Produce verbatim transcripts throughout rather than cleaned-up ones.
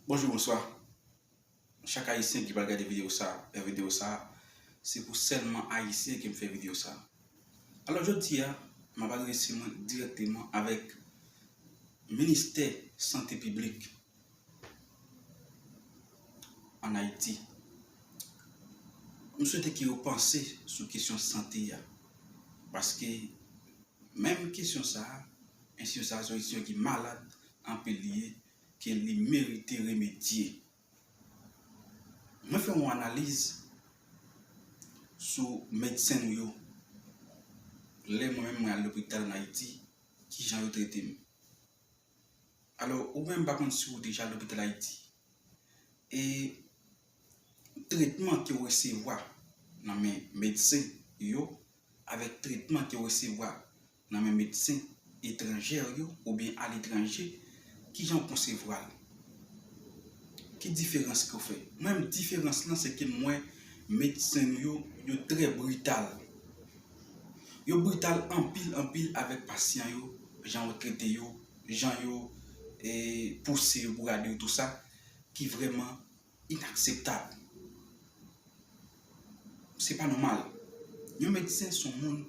Bonjou, bonswa. Chak Ayisyen ki pral gade videyo sa, fè videyo sa, se pou sèlman Ayisyen ke m fè videyo sa. Alò, jodi a, m ap adrese mwen dirèkteman avèk Ministè Sante Piblik ann Ayiti. M swete ke yo panse sou kesyon sante a, paske menm kesyon sa a, enstitisyon sa a se yon enstitisyon ki malad anpil li ye, ke li merite remedye. Mwen fè yon analiz sou medsen nou yo. Lè mwen menm mwen al lopital ann Ayiti, kijan yo trete m? Alò, ou menm m pa konn si ou deja al lopital Ayiti. E tretman ke w resevwa nan men medsen yo avèk tretman ke w resevwa nan men medsen etranjè yo oubyen aletranje, kijan w konsevwa l? Ki diferans ke w fè? Mwen menm, diferans lan, se ke m wè medsen nou yo, yo trè brital. Yo brital anpil, anpil avèk pasyan yo, jan yo trete yo, jan yo, e, pouse yo, bourade yo, tou sa, ki vrèman inakseptab. Se pa nòmal. Yon medsen se yon moun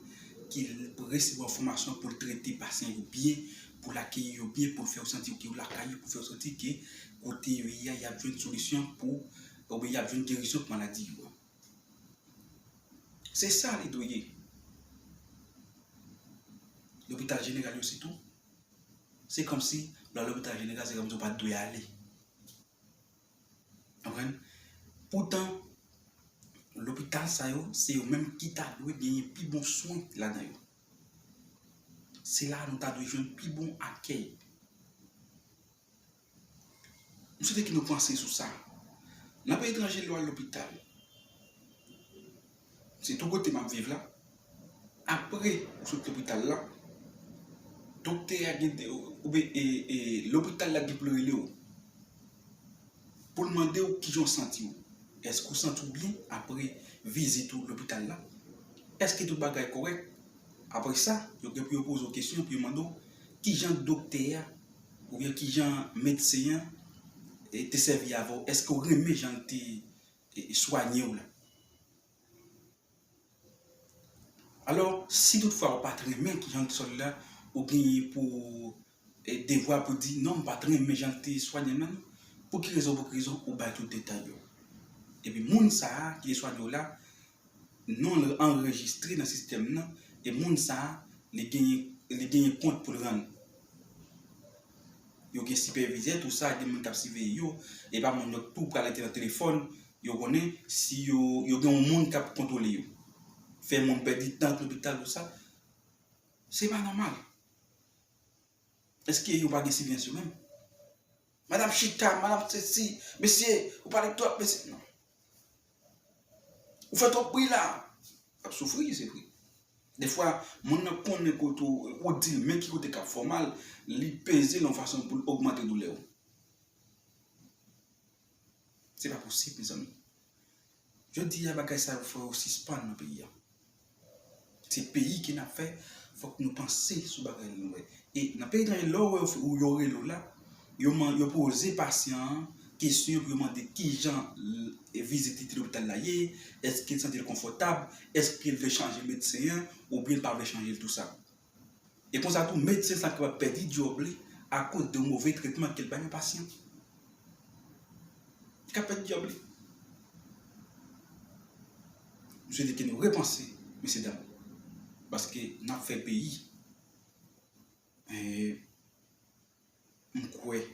ki resevwa fòmasyon pou l trete pasyan yo byen, pou l akeyi yo byen, pou l fè yo santi ke yo lakay yo, pou l fè yo santi ke kote yo ye a, y ap jwenn solisyon pou, oubyen y ap jwenn gerizon pou maladi yo. Se sa li dwe ye. Lopital jeneral yo sitou, se kòmsi lè w al lopital jeneral, se kòmsi w pa t dwe ale. Konprann? Poutan, lopital sa yo, se yo menm ki ta dwe genyen pi bon swen ladan yo. Se la nou ta dwe jwenn pi bon akèy. M swete ke nou panse sou sa. Nan peyi etranje, lè w al lopital, se tou kote m ap viv la. Apre ou sot lopital la, doktè a gen, oubyen, e, e, lopital la gen pou l rele w, pou l mande w kijan w santi w. Èske w santi w byen apre vizit ou lopital la? Èske tout bagay kòrèk? Apre sa, yo gen pou yo poze w kesyon, pou yo mande w kijan doktè a oubyen kijan medsen an, e, te sèvi avè w. Èske w renmen jan l te, e, e, swanye w la? Alò, si toutfwa ou pa t renmen kijan l te swanye w la, ou genyen pou, e, devwa pou di, "Non, m pa t renmen jan l te swanye m nan." Pou ki rezon, pou ki rezon ou bay tout detay yo? Epi moun sa a ki te swanye w la, non l anrejistre nan sistèm nan, e moun sa a, li genyen, li genyen kont pou l rann. Yo gen sipèvizè, tou sa, gen moun k ap siveye yo, e pa moun yo tou pral rete nan telefòn, yo konnen si yo, yo gen yon moun k ap kontwole yo. Fè moun pèdi tan lopital, tou sa. Se pa nòmal. Èske yo pa gen siveyans yo menm? Madanm chita, madanm sesi, mesye, ou pale twòp, mesye. Non. Ou fè twòp bri la. L ap soufri, se vre. Defwa, moun nan konnen kote w, ou di l men ki kote k ap fè w mal, li peze l yon fason pou l ogmante doulè w. Se pa posib, mezanmi. Jodi a, bagay sa yo, fò yo sispann nan peyi a. Se peyi ke n ap fè, fòk nou panse sou bagay nou wè. E nan peyi etranje, lè w wè yo, yo rele w la, yo, yo poze pasyan an kesyon pou yo mande kijan l, e, vizit li te lopital la ye, èske l santi l konfòtab, èske l vle chanje medsen an, oubyen l pa vle chanje l, tou sa. E konsa tou, medsen sa kapab pèdi djòb li akoz de move tretman ke l bay yon pasyan. Li ka pèdi djòb li. M swete ke nou repanse, mesye dam, paske n ap fè peyi. E m kwè,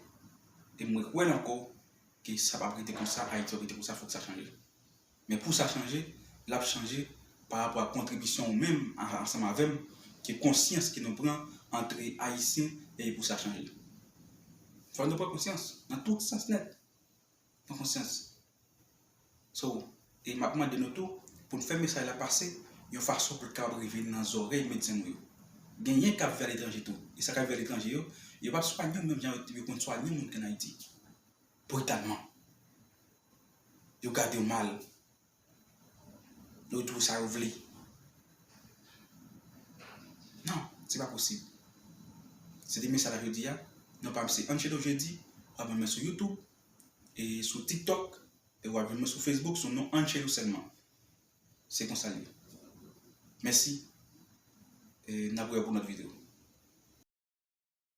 e mwen kwè l ankò, ke sa p ap rete konsa, Ayiti p ap rete konsa, fòk sa chanje. Men pou sa chanje, l ap chanje pa rapò a kontribisyon ou menm, a, ansanm avè m, ke konsyans ke nou pran antre Ayisyen e pou sa chanje. Fòk nou pran konsyans, nan tout sans nèt. Pran konsyans. So, e m ap mande nou tou, pou n fè mesaj la pase, yon fason pou l kapab rive nan zòrèy medsen nou yo. Genyen k ap viv aletranje tou. E sa k ap viv aletranje yo, yo p ap swanye w menm jan yo, yo konn swanye moun ki ann Ayiti. Britalman. Yo gade w mal. Yo di w sa yo vle. Non, se pa posib. Se te mesaj la jodi a. Non pa m se Angelo Jeudi. W ap jwenn mwen sou YouTube. e sou TikTok, e w ap jwenn mwen sou Facebook sou non Anchelo sèlman. Se konsa l ye. Mèsi. E n ap wè pou lòt videyo.